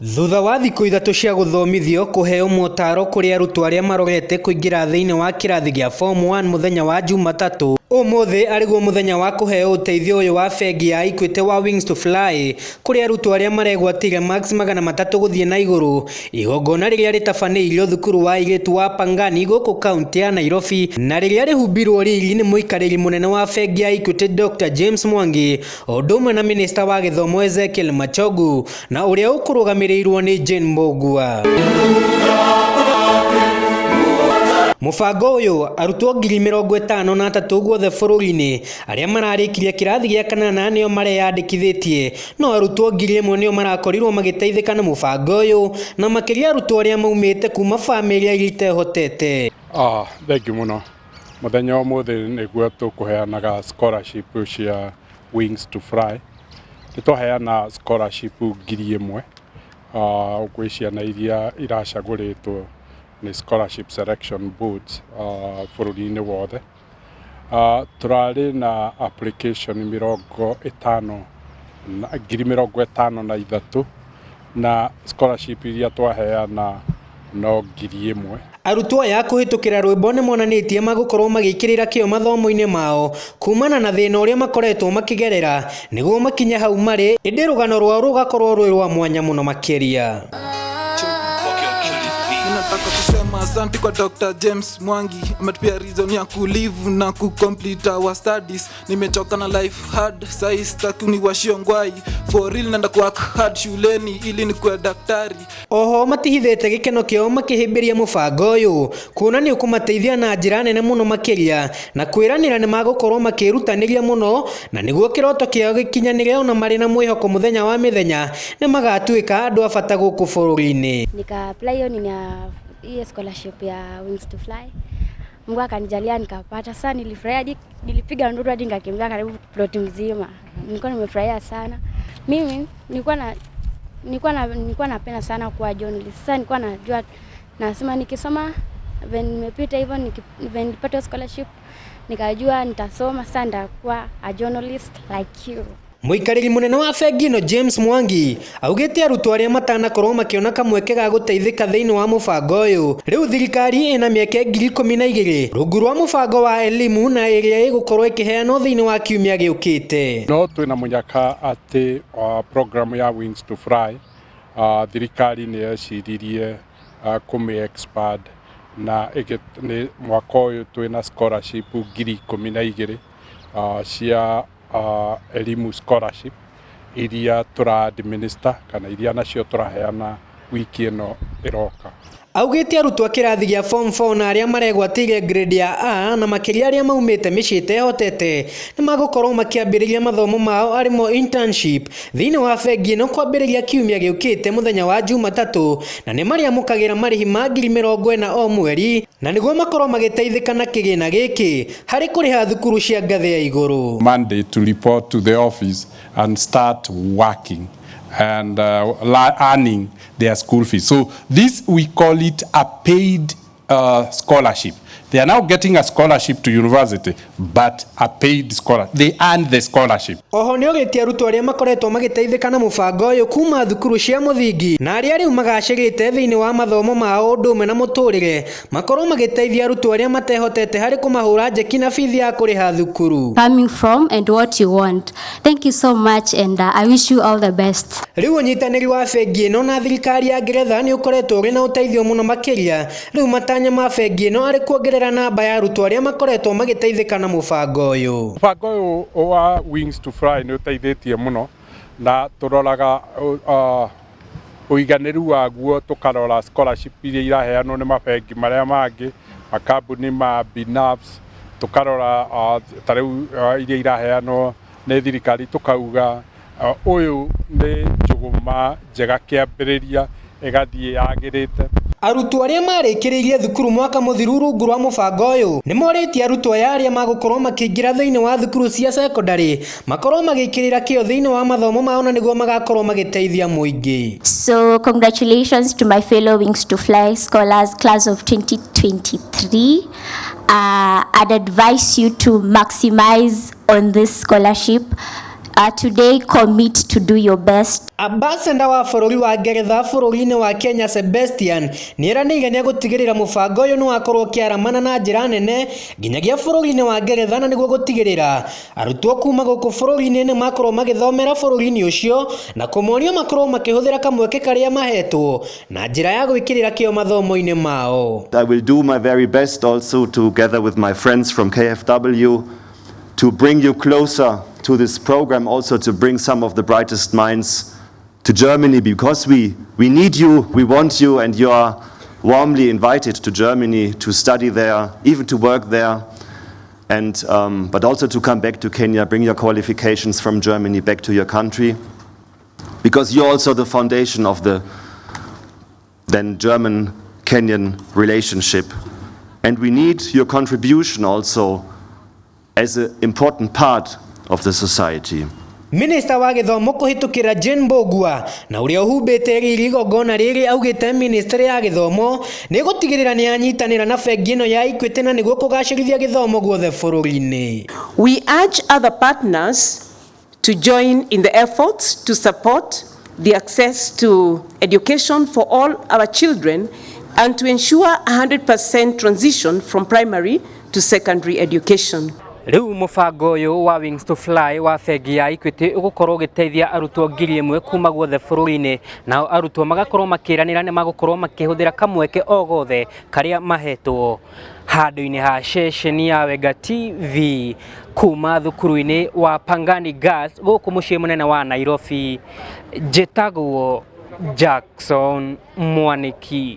Thutha wa thikũ 3 cia gũthomithio kũheo motaro kũrĩ arutwo arĩa marorete kũingĩra thĩinĩ wa kĩrathi gĩa Form 1 mũthenya wa Jumatatũ, ũmũthĩ arĩguo mũthenya wa kũheo ũteithio ũyũ wa bengi ya Equity wa Wings to Fly kũrĩ arutwo arĩa maregwatĩire marks 300 gũthiĩ na igũrũ, igongona rĩrĩa rĩtabanĩirio thukuru wa airĩtu wa Pangani gũkũ kaunti ya Nairobi, na rĩrĩa rĩhumbirwo riri nĩ mũikarĩri mũnene wa bengi ya Equity Dr. James Mwangi, o ũndũ ũmwe na minista wa gĩthomo Ezekiel Machogu, na ũrĩa ũkũrũgamĩrĩirwo nĩ Jane Mbũgua. Mũbango ũyũ arutwo 53,000 guothe bũrũri-inĩ arĩa mararĩkirie kĩrathi gĩa kanana nĩo mareyandĩkithĩtie, no arutwo 1,000 nĩo marakorirwo magĩteithĩka na mũbango ũyũ, na makĩria arutwo arĩa maumĩte kuma bamĩrĩ iria itehotete. Thank you mũno. Mũthenya ũmũthĩ nĩguo tũkũheanaga scholarship cia Wings to Fly. Nĩ twaheana scholarship 1,000 gwĩ ciana iria iracagũrĩtwo nĩ scholarship selection boards bũrũri-inĩ wothe. Tũrarĩ na application mĩrongo ĩtano na 53,000 na scholarship iria twaheana no 1,000. Arutwo aya kũhĩtũkĩra rwĩmbo nĩ monanĩtie magũkorwo magĩkĩrĩra kĩo mathomo-inĩ mao kumana na thĩna ũrĩa makoretwo makĩgerera nĩguo makinye hau marĩ, ĩndĩ rũgano rwao rũgakorwo rwĩ rwa mwanya mũno makĩria. Nataka kusema asante kwa Dr. James Mwangi, ametupia reason ya kulive na kucomplete our studies. Nimechoka na life hard, sahi sitaki niwashio ngwai. For real naenda kuwork hard shuleni ili nikuwe daktari. Oho matihithĩte gĩkeno kĩao makĩhĩmbĩria mũbango ũyũ kuona nĩ ũkũmateithia na njĩra nene mũno makĩria, na kwĩranĩra nĩ magũkorwo makĩrutanĩria mũno na nĩguo kĩroto kĩao gĩkinyanĩre, ona marĩ na mwĩhoko mũthenya wa mĩthenya nĩ magatuĩka andũ a bata gũkũ bũrũri-inĩ. Nika apply hiyo nini ya hiyo scholarship ya Wings to Fly. Mungu akanijalia nikapata. Sasa nilifurahia hadi nilipiga nduru hadi nikakimbia karibu ploti mzima. Nilikuwa nimefurahia sana. Mimi nilikuwa napenda sana kuwa journalist. Sasa nilikuwa najua, nasema nikisoma when nimepita hivyo, when nilipata scholarship nikajua nitasoma, sasa nitakuwa a journalist like you. Mũikarĩri mũnene wa bengi ĩno James Mwangi augĩte arutwo arĩa matanakorwo makĩona kamweke ga gũteithĩka thĩinĩ wa mũbango ũyũ, rĩu thirikari ĩna mĩeke 12,000 rungu rwa mũbango wa elimu na ĩrĩa ĩgũkorwo ĩkĩheanwo thĩinĩ wa kiumia gĩũkĩte. No twĩna mũnyaka atĩ program ya Wings to Fly, thirikari nĩ yeciririe kũmĩ expand na nĩ mwaka ũyũ twĩna scholarship 12,000 cia elimu scholarship iria tũra administer kana iria nacio tũraheana wiki ĩno ĩroka. Augĩte arutwo a kĩrathi gĩa Form 4 na arĩa maregwatĩire grade ya A na makĩria arĩa maumĩte mĩciĩ ĩtehotete nĩ magũkorwo makĩambĩrĩria mathomo mao arĩmo internship thĩinĩ wa bengi ĩno kwambĩrĩria kiumia gĩũkĩte mũthenya wa Jumatatũ, na nĩ marĩamũkagĩra marĩhi ma 40,000 o mweri na nĩguo makorwo magĩteithĩka na kĩgĩna gĩkĩ harĩ kũrĩha thukuru cia ngathĩ ya igũrũ. Monday to report to the office and start working and earning their school fees. So this, we call it a paid scholarship. They are now getting a scholarship to university, but a paid scholarship. They earn the scholarship. Oho nĩ orĩtie arutwo arĩa makoretwo magĩteithĩka na mũbango ũyũ kuma thukuru cia mũthingi na arĩa rĩu magacĩrĩte thĩinĩ wa mathomo mao ũndũ ũmwe na mũtũrĩre makorwo magĩteithia arutwo arĩa matehotete harĩ kũmahũra njeki na bithi ya kũrĩha thukuru. Coming from and what you want. Thank you so much, and I wish you all the best. Rĩu ũnyitanĩri wa bengi ĩno na thirikari ya Ngeretha nĩ ũkoretwo ũrĩ na ũteithio mũno makĩria, rĩu matanya ma bengi ĩno arĩ kuongerera namba ya arutwo arĩa makoretwo magĩteithĩka na mũbango ũyũ. Mũbango ũyũ wa Wings to Fly nĩ ũteithĩtie mũno, na tũroraga ũiganĩru waguo, tũkarora scholarship iria iraheanwo nĩ mabengi marĩa mangĩ, makambuni ma BNAFs, tũkarora ta rĩu iria iraheanwo nĩ thirikari, tũkauga ũyũ nĩ njũgũma njega kĩambĩrĩria ĩgathiĩ yagĩrĩte. Arutwo arĩa marĩkĩrĩirie thukuru mwaka mũthiru rungu rwa mũbango ũyũ nĩ morĩtie arutwo aya arĩa magũkorwo makĩingĩra thĩinĩ wa thukuru cia cekondarĩ makorwo magĩkĩrĩra kĩo thĩinĩ wa mathomo mao na nĩguo magakorwo magĩteithia mũingĩ. So congratulations to my fellow Wings to Fly scholars class of 2023. I'd advise you to maximize on this scholarship. Today, commit to do your best. Ambassador wa bũrũri wa Ngeretha bũrũri-inĩ wa Kenya Sebastian nĩeranĩire nĩegũtigĩrĩra mũbango ũyũ nĩwakorwo ũkĩaramana na njĩra nene nginyagia bũrũri-inĩ wa Ngeretha na nĩguo gũtigĩrĩra arutwo kuma gũkũ bũrũri-inĩ nĩmakorwo magĩthomera bũrũri-inĩ ũcio na kũmonia makorwo makĩhũthĩra kamweke karĩa mahetwo na njĩra ya gwĩkĩrĩra kĩo mathomo-inĩ mao. I will do my very best also together with my friends from KfW to bring you closer to this program, also to bring some of the brightest minds to Germany, because we need you, we want you, and you are warmly invited to Germany to study there, even to work there, and but also to come back to Kenya, bring your qualifications from Germany back to your country, because you're also the foundation of the then German-Kenyan relationship. And we need your contribution also as an important part of the society. Minista wa gĩthomo kũhĩtũkĩra Jane Mbugua na ũrĩa ũhumbĩte riri igongona rĩrĩ augĩte ministry ya gĩthomo nĩ gũtigĩrĩra nĩ yanyitanĩra na bengi ĩno ya Equity na nĩguo kũgacĩrithia gĩthomo guothe bũrũri-inĩ. We urge other partners to join in the efforts to support the access to education for all our children and to ensure 100% transition from primary to secondary education. Rĩu mũbango ũyũ wa Wings to Fly wa bengi ya Equity ũgũkorwo ũgĩteithia arutwo 1,000 kuma guothe bũrũri-inĩ, nao arutwo magakorwo makĩranĩra nĩ magũkorwo makĩhũthĩra kamweke o gothe karĩa mahetwo. Handũ-inĩ ha ceceni ya Wenga TV kuma thukuru-inĩ wa Pangani Girls gũkũ mũciĩ mũnene wa Nairobi, njĩtagwo Jackson Mwaniki.